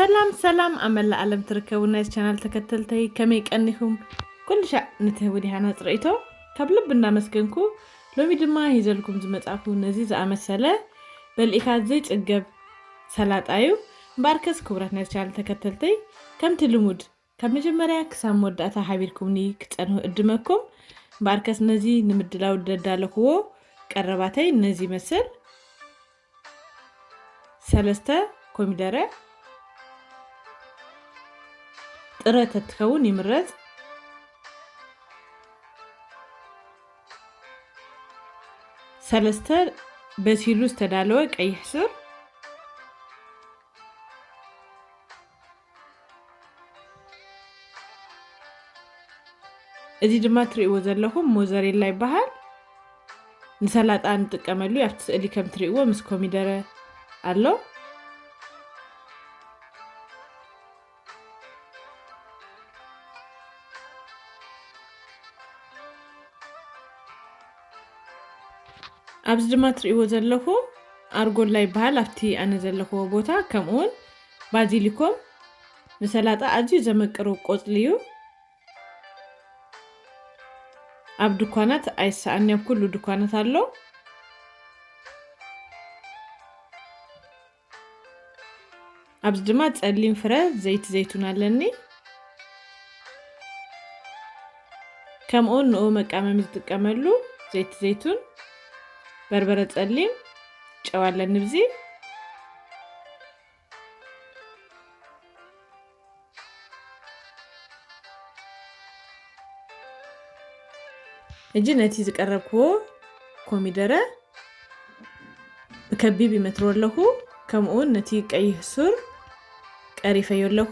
ሰላም ሰላም፣ ኣብ መላእ ዓለም ትርከቡ ናይ ቻናል ተከተልተይ ከመይ ቀኒኹም? ኩሉ ሻዕ ንትህቡ ዲሃና ጽርኢቶ ካብ ልቢ እንዳመስገንኩ፣ ሎሚ ድማ ሂዘልኩም ዝመጻኩ ነዚ ዝኣመሰለ በልኢካ ዘይጽገብ ሰላጣ እዩ። እምበኣርከስ ክቡራት ናይ ቻናል ተከተልተይ፣ ከምቲ ልሙድ ካብ መጀመርያ ክሳብ መወዳእታ ሓቢርኩምኒ ክጸንሑ እድመኩም። እምበኣርከስ ነዚ ንምድላው ደዳለኽዎ ቀረባተይ ነዚ ይመስል። ሰለስተ ኮሚደረ፣ ጥረ ተትከውን ይምረጽ። ሰለስተ በሲሉ ዝተዳለወ ቀይሕ ሱር። እዚ ድማ ትርእይዎ ዘለኹም ሞዘሬላ ይበሃል። ንሰላጣ ንጥቀመሉ፣ ኣብቲ ስእሊ ከም ትርእይዎ ምስ ኮሚደረ ኣሎ። ኣብዚ ድማ ትርእይዎ ዘለኹም ኣርጎላ ይበሃል፣ ኣብቲ ኣነ ዘለኽዎ ቦታ። ከምኡውን ባዚሊኮም ንሰላጣ ኣዝዩ ዘመቅርብ ቆጽሊ እዩ። ኣብ ድኳናት ኣይሰኣን፣ ኣብ ኩሉ ድኳናት ኣሎ። ኣብዚ ድማ ጸሊም ፍረ ዘይቲ ዘይቱን ኣለኒ። ከምኡውን ንኡ መቃመሚ ዝጥቀመሉ ዘይቲ ዘይቱን፣ በርበረ ጸሊም፣ ጨው ኣለኒ። ብዚ ሕጂ ነቲ ዝቀረብክዎ ኮሚደረ ብከቢብ ይመትሮ ኣለኹ። ከምኡውን ነቲ ቀይሕ ሱር ቀሪፈዮ ኣለኹ።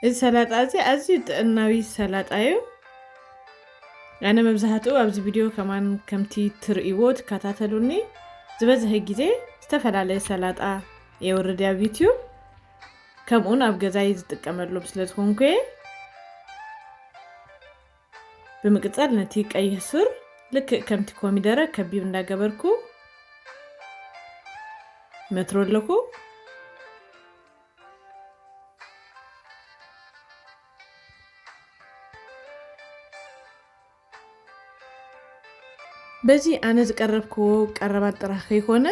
እዚ ሰላጣ እዚ ኣዝዩ ጥዕናዊ ሰላጣ እዩ። ኣነ መብዛሕትኡ ኣብዚ ቪድዮ ከማን ከምቲ ትርእይዎ ትከታተሉኒ ዝበዝሐ ግዜ ዝተፈላለየ ሰላጣ የውርድ ኣብ ዩትዩብ። ከምኡን ኣብ ገዛይ ዝጥቀመሎም ስለ ዝኾንኩ እየ። ብምቅጻል ነቲ ቀይሕ ሱር ልክእ ከምቲ ኮሚደረ ከቢብ እንዳገበርኩ መትሮ ኣለኹ። በዚ ኣነ ዝቀረብክዎ ቀረባት ጥራሕ ከይኮነ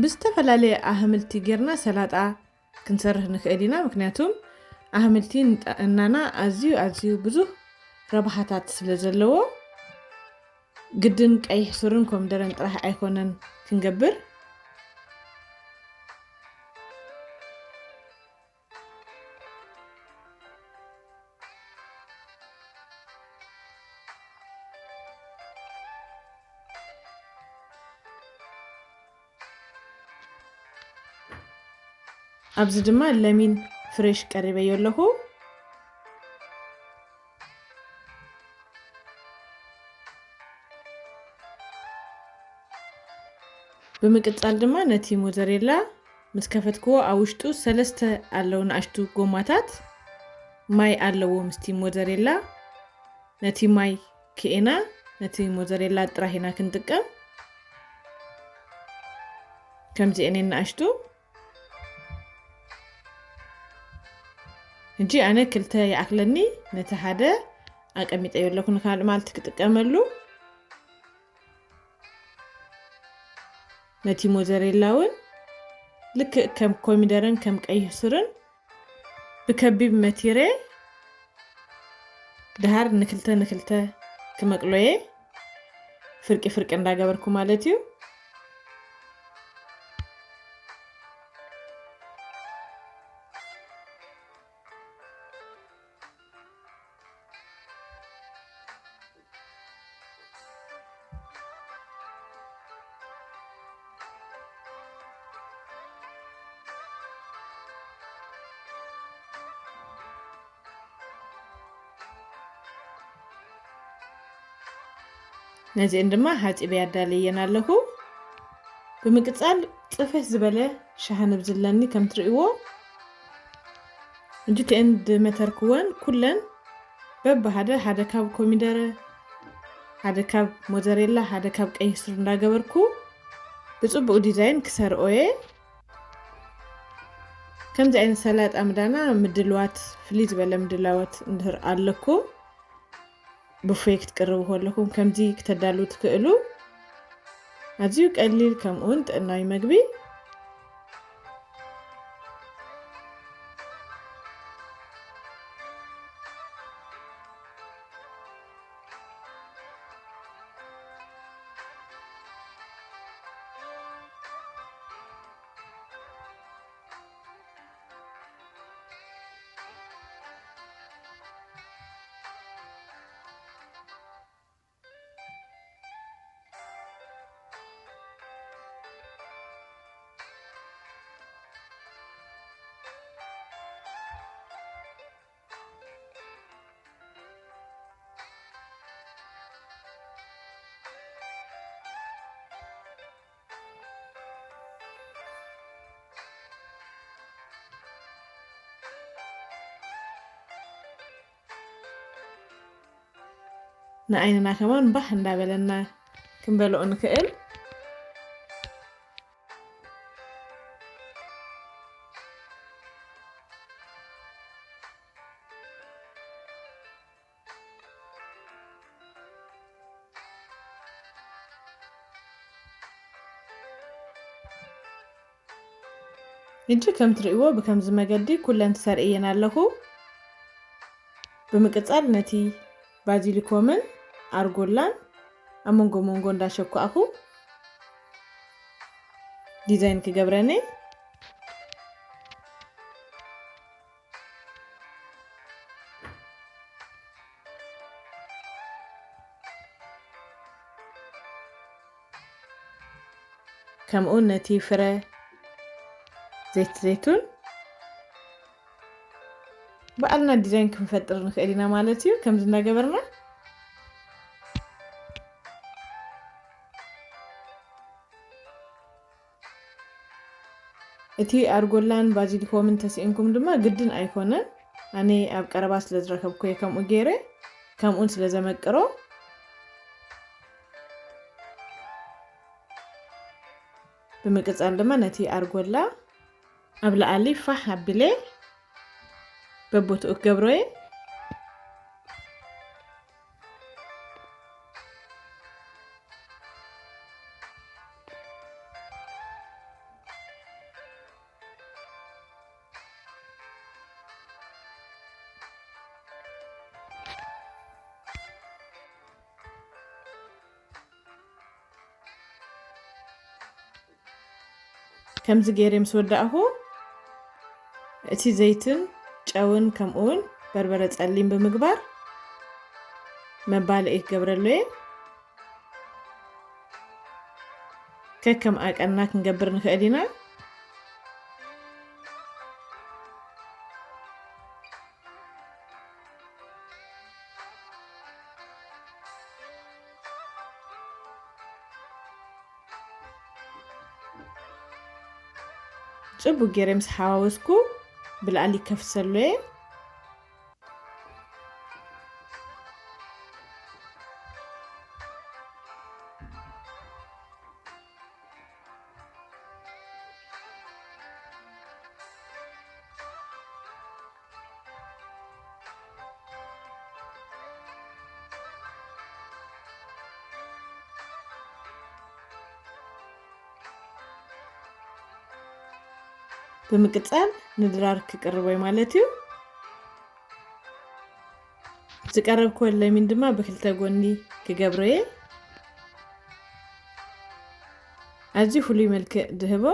ብዝተፈላለየ ኣህምልቲ ጌርና ሰላጣ ክንሰርሕ ንኽእል ኢና። ምክንያቱም ኣህምልቲ ንጥዕናና ኣዝዩ ኣዝዩ ብዙህ ረብሓታት ስለ ዘለዎ ግድን ቀይሕ ሱርን ኮሚደረን ጥራሕ ኣይኮነን ክንገብር። ኣብዚ ድማ ለሚን ፍሬሽ ቀሪበዮ ኣለኹ። ብምቅጻል ድማ ነቲ ሞዘሬላ ምስ ከፈትክዎ ኣብ ውሽጡ ሰለስተ ኣለዉ ንኣሽቱ ጎማታት ማይ ኣለዎ። ምስቲ ሞዘሬላ ነቲ ማይ ክኤና ነቲ ሞዘሬላ ጥራሕ ኢና ክንጥቀም። ከምዚኤን ንኣሽቱ ሕጂ ኣነ ክልተ ይኣክለኒ፣ ነቲ ሓደ ኣቀሚጠዮ ኣለኹ ንካልእ ማልቲ ክጥቀመሉ። ነቲ ሞዘሬላ እውን ልክእ ከም ኮሚደረን ከም ቀይሕ ሱርን ብከቢብ መቲረ ድሃር ንክልተ ንክልተ ክመቅሎየ ፍርቂ ፍርቂ እንዳገበርኩ ማለት እዩ። ነዚአን ድማ ሓፂበ ያዳለየን ኣለኹ። ብምቅፃል ፅፍሕ ዝበለ ሻሃ ንብዝለኒ ከም ትርእይዎ። እጅ ትእንድ መተርክወን ኩለን በብሓደ ሓደ ካብ ኮሚደረ፣ ሓደ ካብ ሞዘሬላ፣ ሓደ ካብ ቀይሕ ሱር እንዳገበርኩ ብፅቡቅ ዲዛይን ክሰርኦየ። ከምዚ ዓይነት ሰላጣ ምዳና ምድልዋት፣ ፍልይ ዝበለ ምድላዋት እንድህር ኣለኩም፣ ብፌ ክትቅርቡ ከለኹም ከምዚ ክተዳሉ ትክእሉ። ኣዝዩ ቀሊል ከምኡውን ጥዕናዊ መግቢ። ንዓይንና ከማን ባህ እንዳበለና ክንበልኦ ንክእል። ሕጂ ከም ትርእይዎ ብከምዚ መገዲ ኩለን ተሰርዕየን ኣለኹ። ብምቅጻል ነቲ ባዚሊኮምን ኣርጎላን ኣብ መንጎ መንጎ እንዳሸኳእኹ ዲዛይን ክገብረን እየ። ከምኡ ነቲ ፍረ ዘይት ዘይቱን ባዕልና ዲዛይን ክንፈጥር ንኽእል ኢና ማለት እዩ። ከምዚ እናገበርና እቲ ኣርጎላን ባዚሊኮምን ተስኢንኩም ድማ ግድን ኣይኮነን። ኣነ ኣብ ቀረባ ስለ ዝረከብኩ እየ ከምኡ ገይረ፣ ከምኡን ስለ ዘመቅሮ። ብምቅጻል ድማ ነቲ ኣርጎላ ኣብ ላዕሊ ፋሕ ኣቢለ በቦትኡ ክገብሮ እየ። ከምዚ ገይረ ምስ ወዳእኹ፣ እቲ ዘይትን ጨውን ከምኡውን በርበረ ጸሊም ብምግባር መባልዒ ክገብረሉ እየ። ከከም ኣቀንና ክንገብር ንኽእል ኢና። ጽቡቅ ገይረ ምስ ሓዋወስኩ ብላዕሊ ከፍሰሉ እየ። ብምቅጻል ንድራር ክቅርቦ እየ ማለት እዩ። ዝቀረብክዎ ለሚን ድማ ብክልተ ጎኒ ክገብሮ እየ። ኣዝዩ ፍሉይ መልክዕ ዝህቦ።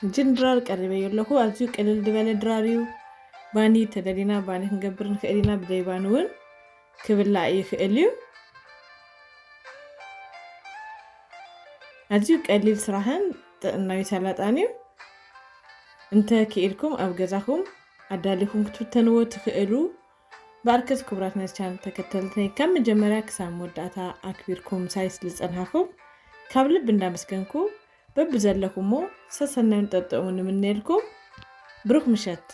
ሕጂ ንድራር ቀሪበዮ ኣለኹ። ኣዝዩ ቅልል ዝበለ ድራር እዩ። ባኒ ተደሊና ባኒ ክንገብር ንኽእል ኢና። ብዘይ ባኒ እውን ክብላዕ ይኽእል እዩ። ኣዝዩ ቀሊል ስራሕን ጥዕናዊ ሰላጣን እዩ። እንተ ክኢልኩም ኣብ ገዛኹም ኣዳሊኹም ክትፍተንዎ ትኽእሉ። ብኣርከስ ክቡራት ናይ ቻነል ተከተልተይ ካብ መጀመርያ ክሳብ መወዳእታ ኣክቢርኩም ሳይ ዝጸንሓኹም ካብ ልቢ እንዳመስገንኩ በብዘለኹሞ ሰሰናዩን ጠጠሙ ንምነልኩም። ብሩኽ ምሸት።